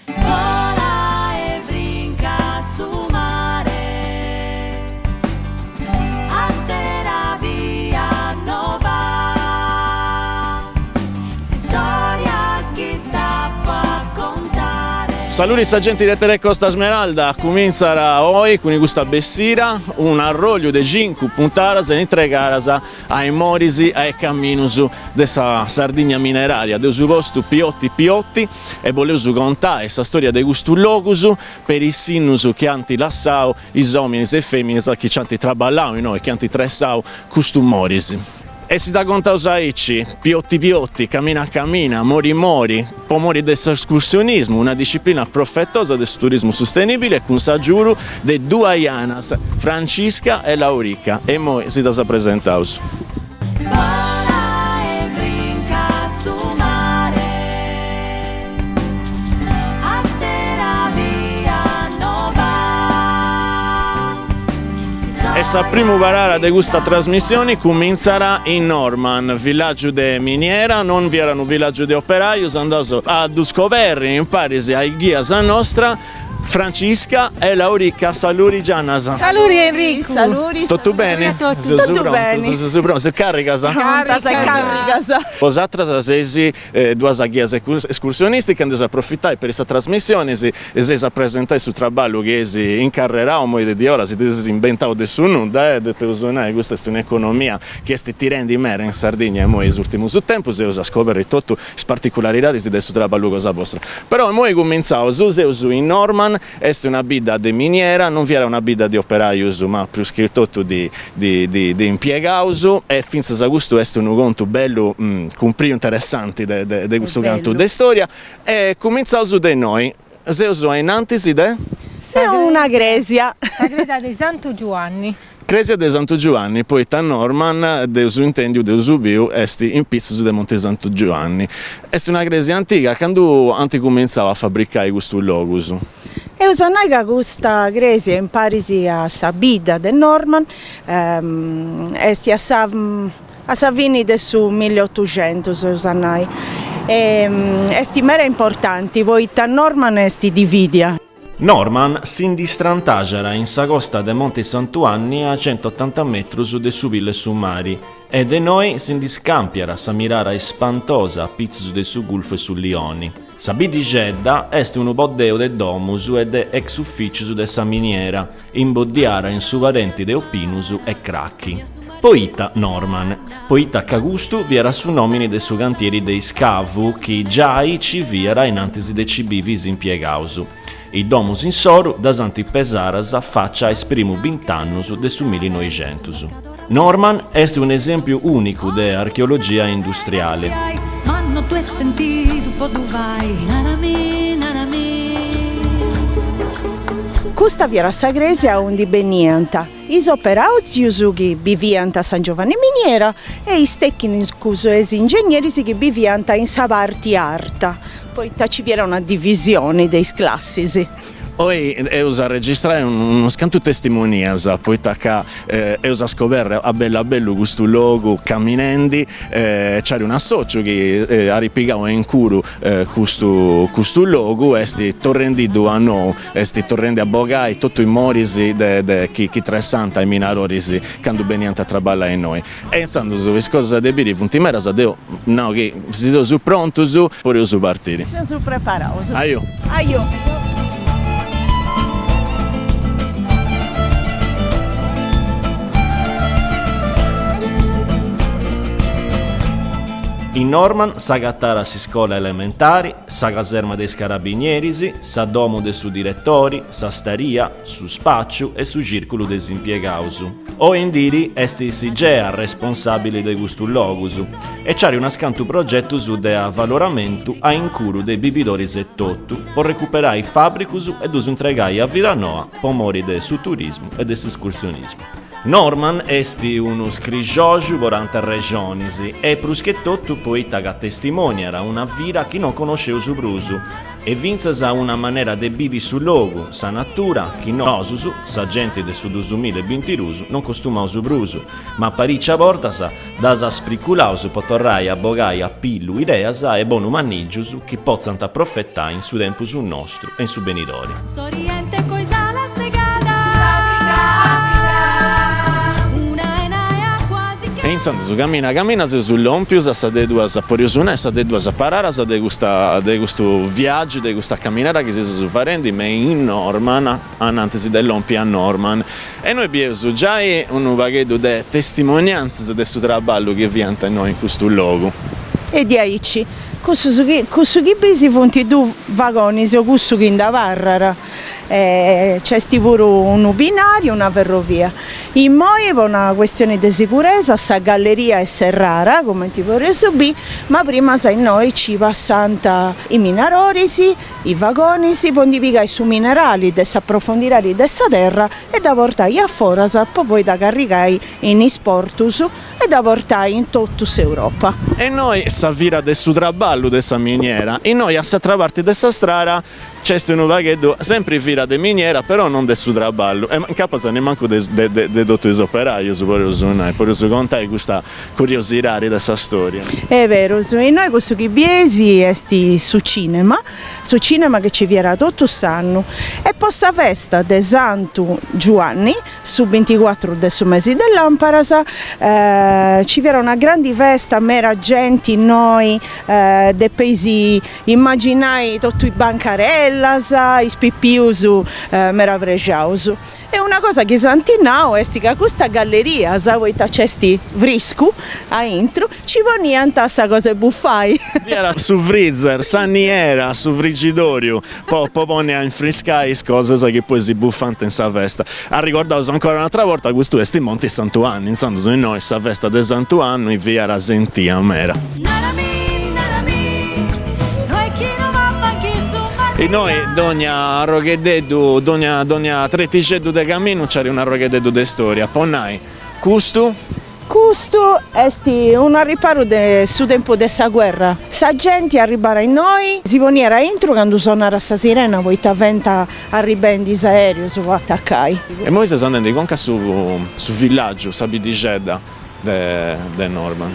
Bola e brinca su mare, Àtera bia no b'at, S'istòrias chi t'apo a contare. Saludi sa genti de Telecosta Smeralda, cumintzat oi cun custa bessida un'arròliu de cincu puntadas intregadas a is moris e a is caminus de sa Sardigna mineraria. Dd'eus postu piotti piotti e boleus contai sa storia de custus logus peri is sinnus chi ant lassau is ominis e feminas chi nci ant traballau innoi, chi ant tressau custus moris. E si dda contaus aici, piotti piotti, camina camina, mori mori, po mori de s'escursionismu, una disciplina profetosa de su turismu sustenibili e cun s'agiudu de duas janas, Francisca e Laurica, e immoi si ddas presentaus. Bola e brinca su mare, Àtera bia no b'at. E sa primu parada de custa trasmissioni cumintzat in Norman, villàgiu de miniera, non fiat unu villàgiu de operajus, andaus a ddu scoberri imparis a is ghias nostras Francisca e Laurica, saluri giannas. Saluri Enricu. Saluri. Totu beni? Saluri a totus. Totu beni. Seus prontus, carrigas? Prontas e carrigas. Bosatras seis duas ghias escursionisticas, nd'eus a aprofitai peri sa trasmissioni, seis a presentai su traballu chi eis incarrerau immoi de diora, si ddu seis imbentau de su nudda, depeus nai, custa est un'economia chi est tirendi meda in Sardigna immoi is urtimus tempus, eus a scoberri totu is particularidadis de su traballu cosa bostra. Però immoi cumintzaus, seus in Norman, est una bidda de miniera, non fiat una bidda de operajus ma prus che totu de de impiegaus e fintzas custu est unu contu bellu cumpriu interessanti de de custu cantu de storia e cumintzaus de innoi, seus a innantis de. De una cresia. Sa cresia de Santu Giuanni. Cresia de Santu Giuanni, poita Norman, dd'eus intendiu, dd'eus biu, est in pitzus de Monte Santu Giuanni. Est una cresia antiga, candu ant cumintzau a fabricai custus logus? Eus a nai ca custa cresia imparis a sa bidda de Norman est a sa a sa fini de su milliotuxentus eus a nai e est meda importanti poita Norman est dividia. Norman si ndi strantaxat in sa costa de Monte Santu 'Anni a centotanta metrus de su pillu 'e su mari e de innoi si ndi scampiat sa mirada ispantosa a pitzus de su Gulfu 'e su Lioni. Sa biddixedda est unu boddeu de domus e de ex ufìcius de sa miniera, imboddiara in su padenti de opinus e crachi. Poita Norman? Poita ca custu fiat su nòmini de su cantieri de iscavu chi giai ci fiat in antis de ci bivi is impiegaus. Is domus insoru ddas ant pesadas facia a is primus bint'annus de su millinoixentus. Norman est un'esèmpiu ùnicu de archeologia industriali. Custa fiat sa crèsia aundi beniant Is operàius chi biviant a San Giovanni Miniera e is tècnicus e is ingegneris chi biviant in sa parti arta, poita ci fiat una divisioni de is classis. Oi eus a registrai unus cantu testimonias, poita ca eus a scoberri a bellu a bellu custu logu caminendi, nc'at un'assòciu chi at pigau in curu custu custu logu, est torrendiddu a nou Est torrendi a bogai totu is moris de de chi chi tressant is minaroris candu beniant a traballai innoi. E intzandus is cosas de biri funt medas, deu nau chi si seus prontus podeus partiri. Seus preparaus. Ajo. Ajo. In Norman s'agatat s'iscola elementari, sa caserma de is carabinieris, sa domu de su diretori, sa staria, su spàciu e su cìrculu de is impiegaus. Oi in diri est s'Igea responsàbili de custus logus e nc'at unas cantu progetus de avaloramentu a incuru de bividoris etotu po recuperai fàbricus e ddus intregai a vida noa po mori de su turismu e de s'escursionismu. Norman est unu scrixoxu po tantas rexonis e prus che totu poita ca testimoniat una vida chi non connosceus prus e fintzas una manera de bivi su logu, sa natura, chi nosus, sa genti de su dusumilla e bintidus, non costumaus prus, ma paricias bortas ddas spriculaus po torrai a bogai a pillu ideas e bonu manìgius chi potzant aprofetai in su tempus nostru e in su benidori. S'Oriente coi is alas segada. Africa, Africa, una ena e a quasi E intzandus camina camina seus lòmpius a sa de duas, podeus nai, sa de duas paradas de custa de custu viàgiu, de custa caminada chi seus farendi me in Norman, anantis de lompi a Norman. E innoi bieus giai unu pagheddu de testimoniàntzias de su traballu chi fiant innoi in custu logu. E diaici, cussus chi cussu chi bisi funt dus vagonis o cussu chi nd'abarrat. E nc'est puru unu binariu, una ferrovia. Immoi po una questioni de siguresa sa galleria est serrara, cumenti podeus biri, ma primas innoi ci passant is minaroris, is vagonis po ndi pigai su minerali de sa profondidadi de sa terra e dda portai a foras po poi dda carrigai in is portus e dda portai in totu s'Europa. E innoi sa vida de su traballu de sa miniera, innoi a s'atra parti de sa strada nc'est unu pagheddu sempri vida de miniera però non de su traballu e incapas nemmancu de de totu is operaius podeus nai, podeus contai custa curiosidadi de sa storia. Est berus, innoi cussu chi bieis est su cinema, su cinema chi ci fiat totu s'annu e po sa festa de Santu Giuanni, su binticuatru de su mesi de Làmparas, ci fiat una grandi festa, meda genti innoi, depeis imaginai totu is bancarellas, is pipius meda prexaus. E una cosa chi s'ant nau est ca custa gallerias, poita nc'est friscu aintru, ci poniant sa cosa 'e bufai. Fiat su freezer, sa niera, su frigidoriu po po ponni a infriscai is cosas chi poi si bufant in sa festa. Arregordaus ancora un'atra borta, custu est in Monti Santu 'Anni, intzandus innoi sa festa de Santu 'Anni fiat sentia meda. Innoi dogna arrogheddeddu, dogna dogna tretixeddu de caminu nc'at unu arrogheddeddu de storia, po nai, custu. Custu est unu arriparu de su tempus de sa guerra. Sa genti arribara innoi, si poniat aintru candu sonara sa sirena poita fent arribendi is aereus po atacai. E immoi seus andendi conca a su su villaggiu, sa biddixedda de de Norman.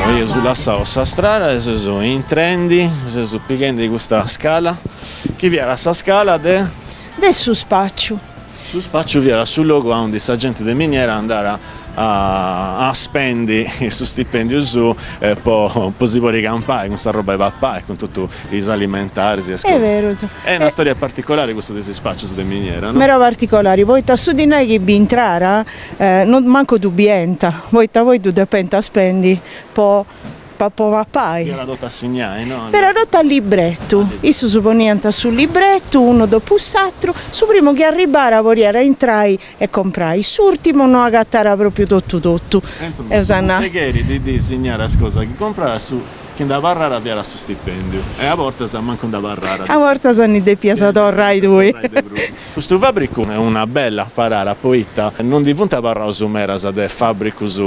Immoi eus lassau sa strada e seus intrendi, seus pighendi custa scala chi fiat sa scala de. De su spàciu. Su spàciu fiat su logu aundi sa genti de miniera andàt a spendi su stipendiu suu po po si podi campai cun sa roba 'e papai, cun totu is alimentaris e is cosas. Est berus. Est una storia particolari custa de is spàcius de miniera, no? Meda particolari, poita su dinai chi bintràt non mancu ddu bienta, poita poi ddu depent spendi po po papai. Fiat totu a signai, no? Fiat totu a libretu, issus poniant su libretu unu dopu s'atru, su primu chi arribara podiat intrai e comprai, s'urtimu no agatara propriu totu totu. E su buttegheri ddi signara is cosas chi comprara su chi nd'abarrara fiat su stipendiu e a bortas mancu nd'abarrara. A bortas ndi depias torrai tui. Custu fabbricu est una bella parada poita non ndi funt abarraus medas de fabbricus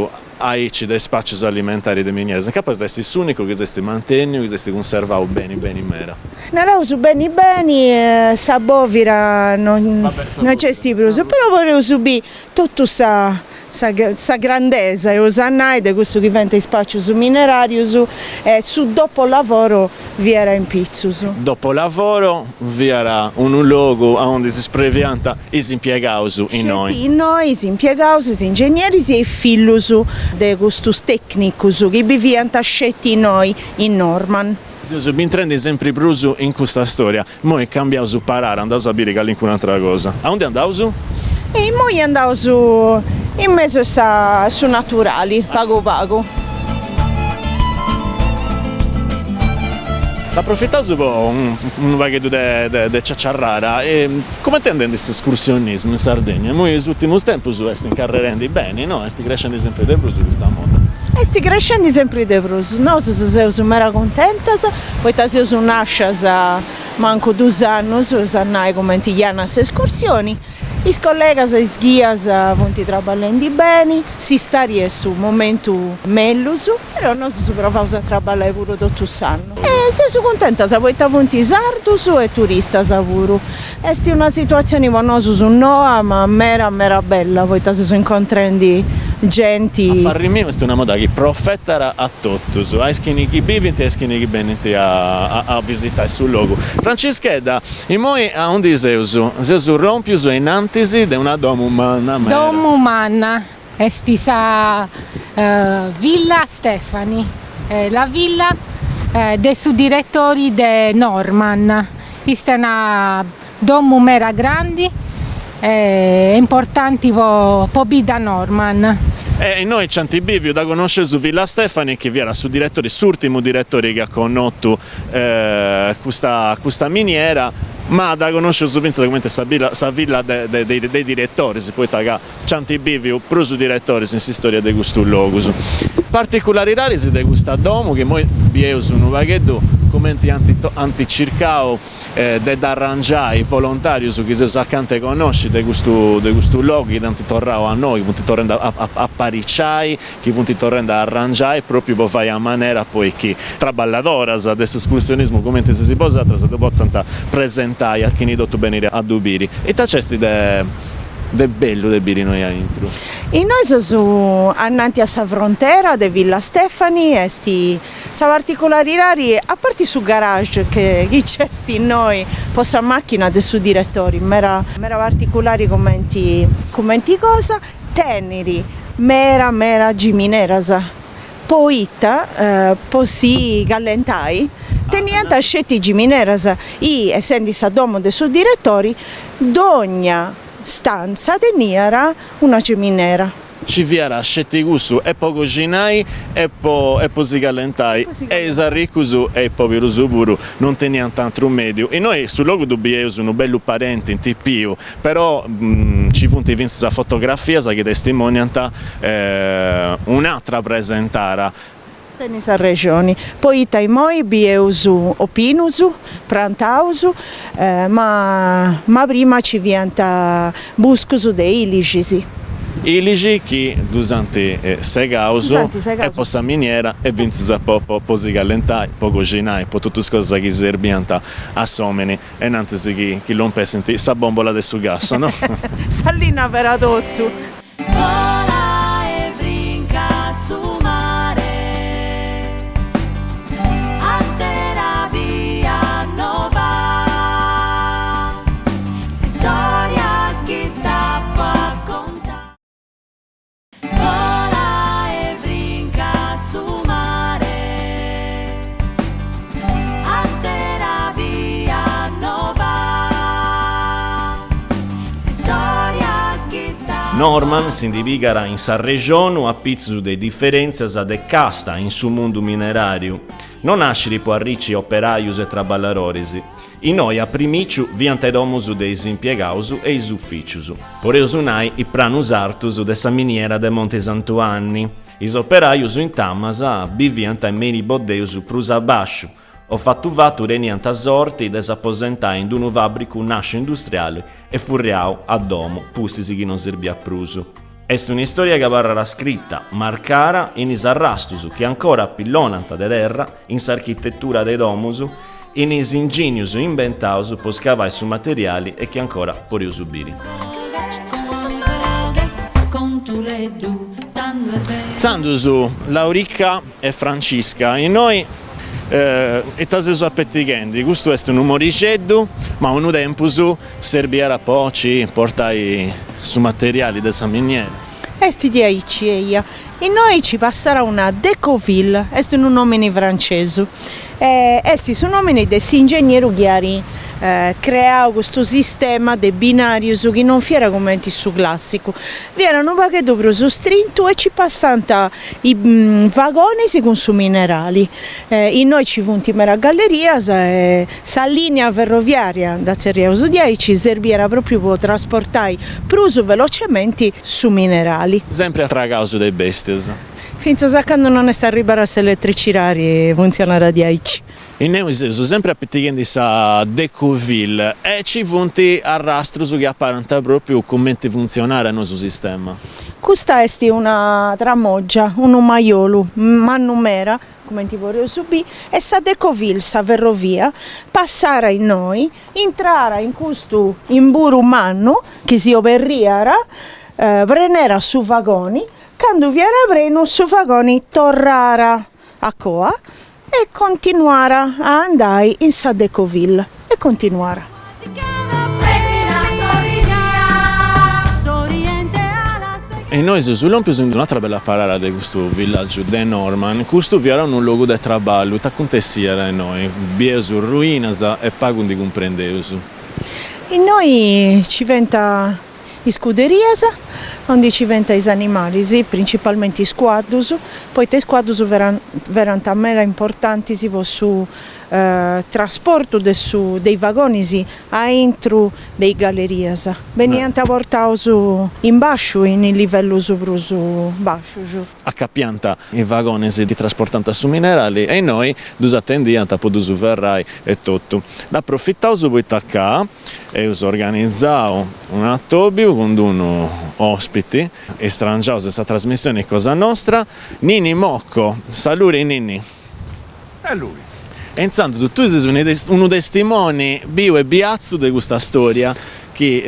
Aici de spàcius alimentaris de minieras, incapas de essi s'ùnicu chi s'est mantènniu, chi s'est cunservau beni beni meda. Naraus beni beni, sa bòvida non nc'est prus, però podeus biri totu sa sa grandesa, eus a nai, de cussu chi fiant is spàcius mineràrius e su dopolavoro fiat in pitzus. Dopolavoro fiat unu logu aundi si spreviant is impiegaus innoi. Sceti innoi is impiegaus, is ingenieris e is fillus de custus tecnicus chi biviant sceti innoi in Norman. Seus bintrendi sempri prus in custa storia. Immoi cambiaus parada, andaus a biri calincun'atra cosa. Aundi andaus? E immoi andaus in mesu 'e sa su naturali, pagu pagu. Aprofitaus po unu pagheddu de ciaciarrara, cumenti andendi s'escursionismu in Sardegna? Immoi in is ùrtimus tempus est incarrerendi beni, no? Est crescendi sempri de prus custa moda. Est crescendi sempri de prus, nosus seus meda cuntentas poita seus nascias mancu dus annus, eus a nai cumenti Janas Escursioni, Is collegas e is ghias funt traballendi beni, s'istadi est su momentu mellus, però nosus provaus a traballai puru totu s'annu e seus cuntentas poita funt sardus e turistas puru. Est una situatzioni po nosus noa ma mera mera bella poita seus incontrendi genti. A parri miu est una moda chi profetat a totus, a is chini chi bivint e a is chini chi benint a visitai su logu. Francischedda Immoi aundi seus? Seus lompius a innantis de una domu manna meda. Domu manna, est sa Villa Stefani, la villa de su diretori de Norman, est una domu meda grandi e importanti po bidda Norman. E innoi nci ant biviu, dda connosceus Villa Stefani chi fiat su diretori, s'urtimu diretori chi at connotu custa custa miniera, ma dda connosceus fintzas cumenti sa sa villa de de is diretoris, poita ca nci ant biviu prus diretoris in s'istoria de custus logus. Particularidadis de custa domu chi immoi bieus unu pagheddu cumenti ant ant circau de dd'arrangiai is volontàrius chi seus acanta 'e connosci de custu de custu logu chi dd'ant torrau a nou, chi funt torrendi a apariciai, chi funt torrendi a arrangiai pròpriu po fai a manera poi chi traballadoras de s'escursionismu cumenti seis bosatrus ddu potzant presentai a chini totu benit a ddu biri. Ita nc'est de de bellu de biri innoi aintru? Innoi seus ananti a sa frontera de Villa Stefani, est Sa particularidadi, a parti su garage chi nc'est innoi po sa machina de su diretori, mera mera particulari cumenti cumenti cosa, tenit mera mera gimineras, poita po si callentai teniant sceti gimineras i essendi sa domu de su diretori dogna stanza teniat una giminera. Nci fiat sceti cussu e po coxinai e po e po si callentai e is arricus e is poberus puru non teniant atru mediu. Innoi su logu ddu bieus unu bellu padenti intipiu, però nci funt fintzas fotografias chi testimoniant un'atra presentada. Tenis arrexoni, poita immoi bieus opinus prantaus, ma ma prima ci fiant buscus de ilixis. Ilixi chi ddus ant segaus e po sa miniera e fintzas po po si callentai, po coxinai, po totu is cosas chi serbiant a s'omini innantis chi chi lompessint sa bombola de su gas, no? Sa linna fiat totu. Vola e brinca su mare, Àtera bia no b'at, S'istòrias chi t'apo a contare. Vola e brinca su mare, Àtera bia no b'at, S'istòrias chi Norman si ndi pigat in s'arrexonu a pitzus de is diferèntzias de casta in su mundu mineràriu. No nascit po arrici operajus e traballadoris. Innoi a primìciu fiant is domus de is impiegaus e is ufìcius. Podeus nai is pranus artus de sa miniera de Monte Santu 'Anni. Is operajus intamas biviant me in is boddeus prus a bàsciu, O fatu fatu teniant sorti de s'aposentai in unu fàbricu nàsciu industriali e furriau a domu pustis chi non serbiat prus. Est un'istòria chi abarrat scrita, marcara in is arrastus chi ancora apillonant de terra in s'architetura de domus, in is ingìnius imbentaus po scavai su materiali e chi ancora podeus biri. Tzandus, Laurica e Francisca, innoi Ita seus apetighendi? Custu est unu morixeddu, ma unu tempus serbiat po nci portai su materiali de sa miniera. Est diaici, eia. Innoi ci passat una Decauville, est unu nomini francesu, e est su nomini de s'ingegneru chi at. creau custu sistema de binarius chi non fiat cumenti su classicu, fiat unu pagheddu prus strintu e ci passant is vagonis cun su minerali. Innoi ci funt meda gallerias e sa linea ferroviaria, dda tzerriaus diaici, serbiat propriu po trasportai prus velocementi su minerali. Sempri atragaus de is bestias. Fintzas a candu non est arribada s'eletricidadi funtzionat diaici. Innoi seus sempri apitighendi sa Decauville e ci funt arrastrus chi aparant propriu cumenti funtzionara no su sistema. Custa est una tramògia, unu majolu mannu mera, cumenti podeus biri, e sa Decauville, sa ferrovia, passara innoi, intrara in custu imburu mannu chi si oberriat, prenera su vagoni, candu fiat prenu su vagoni torrara a coa E continuara a andai in sa Decauville. E continuara. E innoi seus lompius in un'atra bella parada de custu villaggiu de Norman. Custu fiat unu logu de traballu, ita acuntessiat innoi? Bieus ruinas e pagu ndi cumprendeus. Innoi ci fiant is scuderias aundi ci fiant is animalis, principalmenti is cuaddus, poita is cuaddus ferant meda importantis po su trasportu de su de is vagonis aintru de is gallerias, beniant portaus in basciu, in is livellus prus bascius. Acapiant is vagonis chi trasportant su minerali e innoi ddus atendiant po ddus ferrai e totu. Nd'aprofitaus poita ca eus organizau un'atobiu cun d'unu ospiti, istrangiaus de sa trasmissioni cosa nostra, Nini Mocco. Saluri Nini. Saluri. E intzandus tui ses unu testimoni biu e biatzu de custa storia chi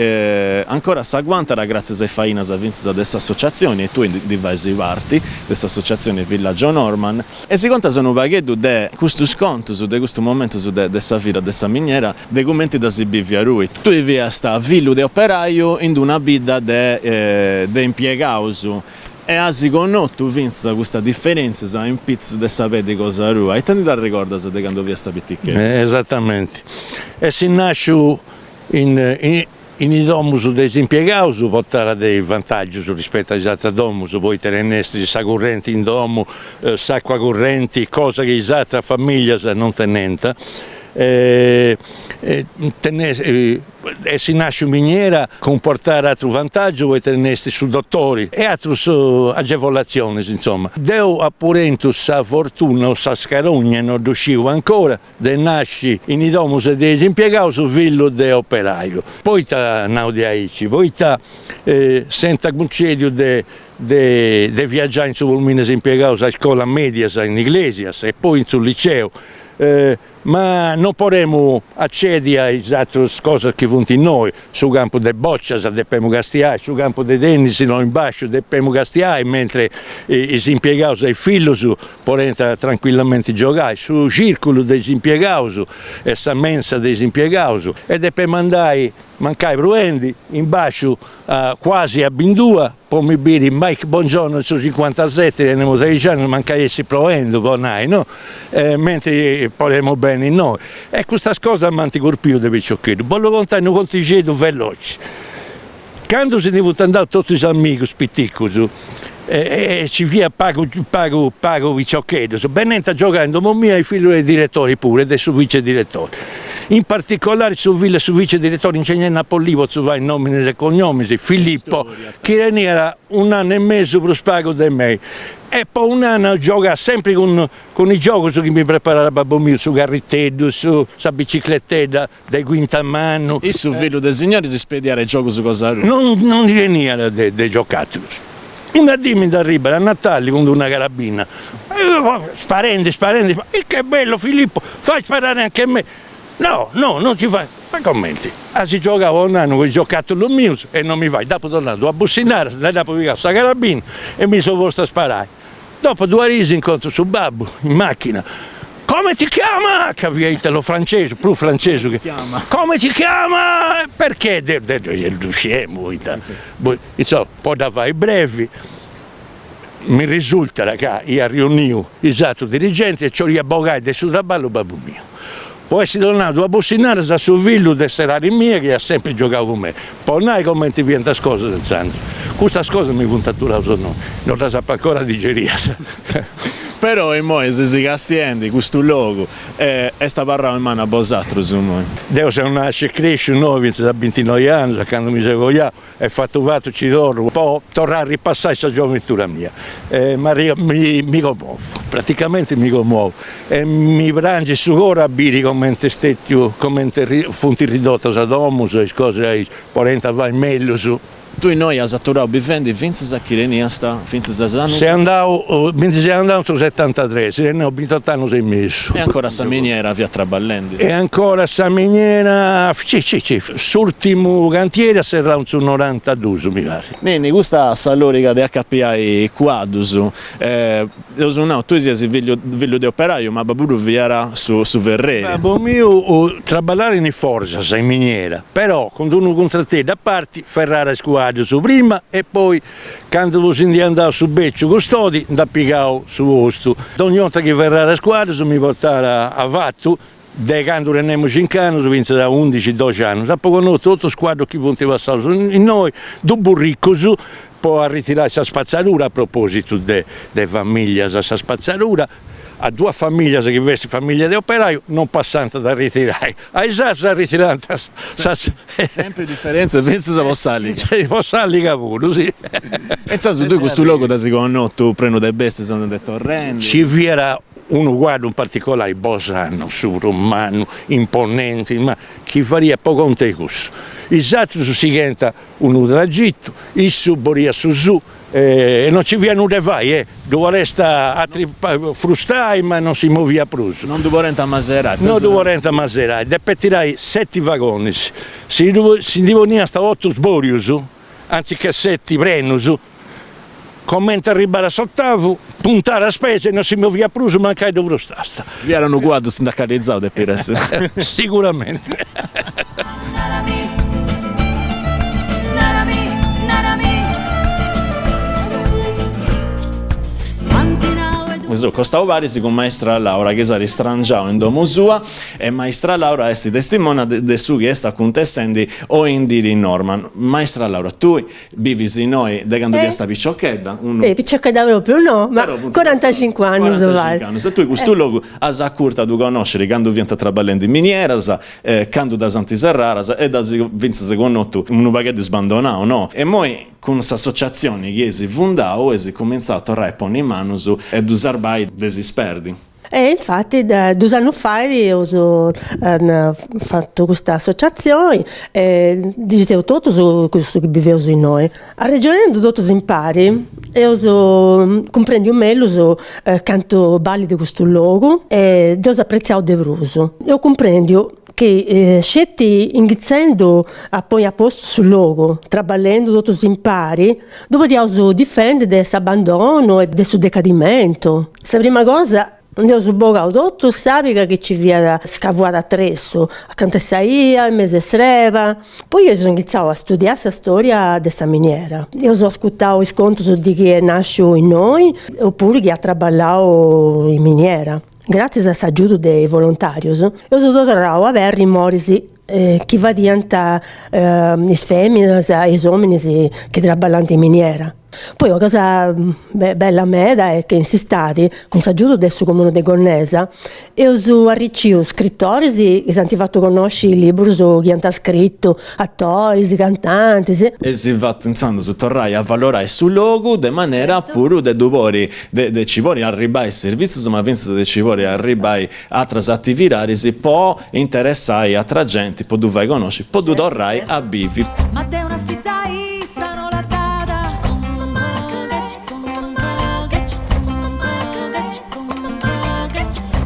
ancora s'aguantat gràtzias a is fainas fintzas de s'associatzioni e tui ndi fais parti de s'associatzioni Villaggio Norman e si contas unu pagheddu de custus contus, de custus momentus de sa vida de sa miniera, de cumenti dda si biviat innui. Tui fiast fillu de operaiu in d'una bidda de de impiegaus e as connotu fintzas custas diferentzias in pitzus de sa peddi cosa tua. Ita ndi t'arregordas de candu fiast piticheddu? Esatamenti. Essi nasciu In in is domus de is impiegaus portat de is vantaggius rispettu a is atras domus, poita tenestis sa currenti in domu, s'acua currenti, cosa chi is atras familias non tenent, essi nasciu in miniera cumportat atru vantaggiu poita tenestis su dottori e atrus agevolazionis insoma. Deu apu tentu sa fortuna o sa scarogna no ddu sciu ancora de nasci in is domus de is impiegaus fillu de operaiu. Poita nau diaici? Poita s'ant cuncediu de de viaggiai in su pulmini de is impiegaus a iscolas medias in Iglesias e poi in su liceu, ma non podemu accedi a is atrus cosas chi funt innoi, su campu de bocias depemu castiai, su campu de tennis no in basciu depemu castiai, mentri is impiegaus e is fillus podent tranquillamenti giogai, su circulu de is impiegaus e sa mensa de is impiegaus e depemu andai mancai pruendi in basciu quasi a bindua po mi biri Mike Bongiorno in su cincuantaseti, tenemu seixi annus, mancai essi proendu po nai no, mentri podemu benni innoi e custas cosas m'ant curpiu de piciocheddu. Bollu contai unu contixeddu veloci, candu si ndi funt andaus totus is amigus piticus e ci fiat pagu pagu pagu piciocheddus, benint a giogai in domu mia is fillus de diretori puru e de su vice diretori, in particolari su fillu 'e su vice diretori ingegneri Napolii, potzu fai nominis e cognominis, Filippo, chi teniat un'annu e mesu prus pagu de mei e po un'annu giogà sempri cun cun is giogus chi mi preparat babbu miu, su carriteddu, su sa bicicletedda de cuinta manu. Issu fillu de signori si speddiat is giogus cosa sua. Non non ndi teniat de de giocatulus. Una dì mi nd'arribat a Natali cun d'una carabina, sparendi sparendi, che bello Filippo, fai sparare anche a me, no no non ti fai, ma comenti, as giogau un'annu cun is giocatulus mius e non mi fai, dd'apu torrau duas bussinadas, ndi dd'apu pigau sa carabina e mi seu postu a sparai. Dopo duas diis incontru su babbu in macchina, come ti chiama, ca fiat italo francesu, prus francesu chi, come ti chiama, perché, deu ddu sciemu poita, insoma po dda fai brevi mi risultat ca iat riuniu is atrus dirigentis e nci 'oliat bogai de su traballu babbu miu. Po essi donau duas bussinadas a su fillu de s'erari mia chi iat sempri giogau cun mei, po nai comenti fiant is cosas intzandus. Custas cosas mi funt aturaus innoi, no ddas apu ancora digerias. Però immoi ses castiendi custu logu e est abarrau in manu a bosatrus immoi. Deu seu nasciu e cresciu innoi fintzas a bintinoi annus, a candu mi seu coiau, E fatu fatu ci torru po torrai a ripassai sa gioventura mia e mi mi commovu, praticamenti mi commovu e mi prangit su coru a biri comenti est stetiu, comenti funt ridotas is domus e is cosas aici, podent fai mellus. Tui innoi as aturau bivendi fintzas a chi teniast fintzas a s'annu. Seu andau, mi ndi seu andau in su setantatres, tenia bintot'annus e mesu. E ancora sa miniera fiat traballendi. E ancora sa miniera, si si si, s'urtimu cantieri at serrau in su norantadus mi parit. Ninni, custa sa loriga de acapiai cuaddus, eus nau, tui ses fillu fillu de operaiu, ma babbu tuu fiat su su ferreri. Babbu miu traballat in is forgias, in miniera, però cun d'unu cuntrateddu a parti ferràt is cuaddus prima e poi Candu si ndi andau su beciu custodi nd'at pigau su postu. Dogni 'orta chi ferràt is cuaddus mi portàt avatu, de candu tenemu cinc'annus fintzas a undixi doxi annus. Apu connotu totus is cuaddus chi funt passaus innoi, dus burricus po arritirai sa spatzadura a propositu de familias, sa spatzadura a duas familias chi fessit familia de operaiu non passant a arritirai, a is atrus arritirant sas. Sempri diferentzia fintzas po s'aliga. Po s'aliga puru, si. E intzandus tui custu logu dd'as connotu prenu de bestias andendi e torrendi. Ci fiat unu cuaddu in particolari, Bosano, su prus mannu, imponenti, ma chi fadiat po contu 'e cussu. Is atrus sighiant unu tragitu, issu poniat su suu E non ci fiat nudda 'e fai, eh, ddu podest frustai ma non si moviat prus. Non ddu podent amaserai. Non ddu podent amaserai, depet tirai seti vagonis, si si ndi poniast otu sborius, anziché seti prenus, comenti arribàt a s'otavu, puntat is peis e non si moviat prus mancai ddu frustast. Fiat unu cuaddu sindacalizau depit essi. Siguramenti. Mi seu acostau paris cun maistra Laura chi s'at istrangiau in domu sua e maistra Laura est testimona de su chi est acuntessendi oi in diri in Norman. Maistra Laura, tui Bivis innoi de candu fiasta piciochedda, unu. Eh, piciochedda propriu no, ma corantacincu annus fait. Corantacincu annus, e tui custu logu as acurtu a ddu connosciri candu fiant traballendi in minieras, candu ddas ant serradas e dd'as fintzas connotu unu pagheddu sbandonau, no? E immoi cun s'associatzioni chi eis fundau eis cumintzau a torrai a ponni manus e ddu sarbai de si sperdi. E infati dus annus fait eus fatu custa associatzioni e ddis seus totus cussus chi biveus innoi. Arregionendu totus impari eus cumprendiu mellus cantu ballit custu logu e dd'eus apretziau de prus. Eus cumprendiu chi sceti inghitzendu a ponni a postu su logu, traballendu totus impari, ddu podiaus difendi de s'abbandonu e de su decadimentu. Sa prima cosa nd'eus bogau totu s'àliga chi ci fiat scavuada atressu, acanta 'e sa 'ia, in mesu 'e s'erba. Poi eus inghitzau a studiai sa storia de sa miniera. Eus ascurtau is contus de chi est nasciu innoi opuru chi at traballau in miniera. Gràtzias a s'agiudu de is volontàrios, eus torrau a aberri is moris chi fadiant is fèminas e is òminis chi traballant in miniera. Poi una cosa bella meda est chi in s'istadi, cun s'agiudu de su Comunu de Gonnesa, eus arriciu scritoris chi s'ant fatu connosci is liburus chi ant scritu, atoris, cantantis. Eis fatu intzandus torrai a avalorai su logu de manera puru de ddu podi de ci podi arribbai servìtzius ma fintzas de ci podi arribbai atras atividadis po interessai atra genti, po ddu fai conosci, po ddu torrai a bivi. Ma deu una fiza issa no l'at dada.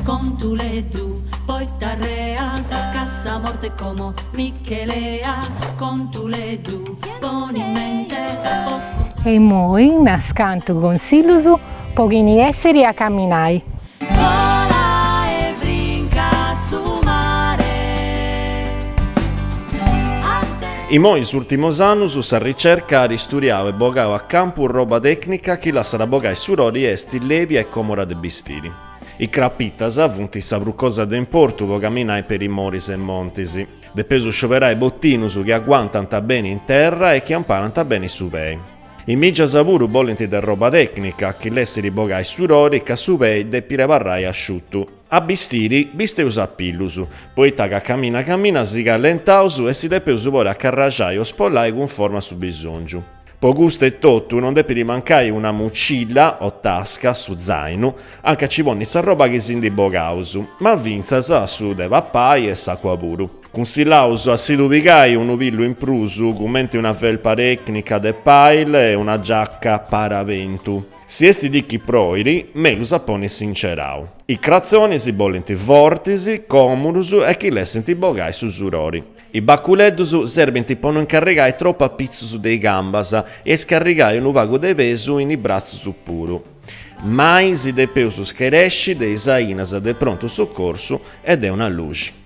Contuleddu, poita arreas ca sa morte como mi che lea. Contuleddu, poni in mente po. E immoi unas cantu consillus po chini essiri a caminai. Vola e brinca su mare. Immoi in is ùrtimus annus sa ricerca at isturiau e bogau a campu roba tècnica chi lassat bogai surori e esti lèbia e còmoda de bistiri. I crapitas funt sa prus cosa de importu po caminai peri moris e montis. Depeus scioberai botinus chi aguantant beni in terra e chi amparant beni su pei. I mìgias puru bolint de roba tècnica chi lessiri bogai surori ca su pei depit abarrai asciutu. A bistiri, bisteus a pillus, poita ca camina camina si callentaus e si depeus podi acarraxai o spollai cunforma a su bisòngiu. Po custu etotu non depit mancai una mucilla o tasca, su zainu, anca ci ponni sa roba chi si ndi bogaus, ma fintzas su de papai e s'àcua puru. Cunsillaus a si ddu pigai unu pillu in prus, cumenti una felpa tècnica de pile e una giaca parabentu. Si est dì chi proiri, mellus a ponni s'incerau. I cratzonis bolint fortis, còmudus e chi lessint bogai su surori. I baculeddus serbint po no incarrigai tropu a pitzus de i cambas e scarrigai unu pagu de pesu in i bratzus puru. Mai si depeus scaresci de is ainas de prontu sucorsu e de una luxi.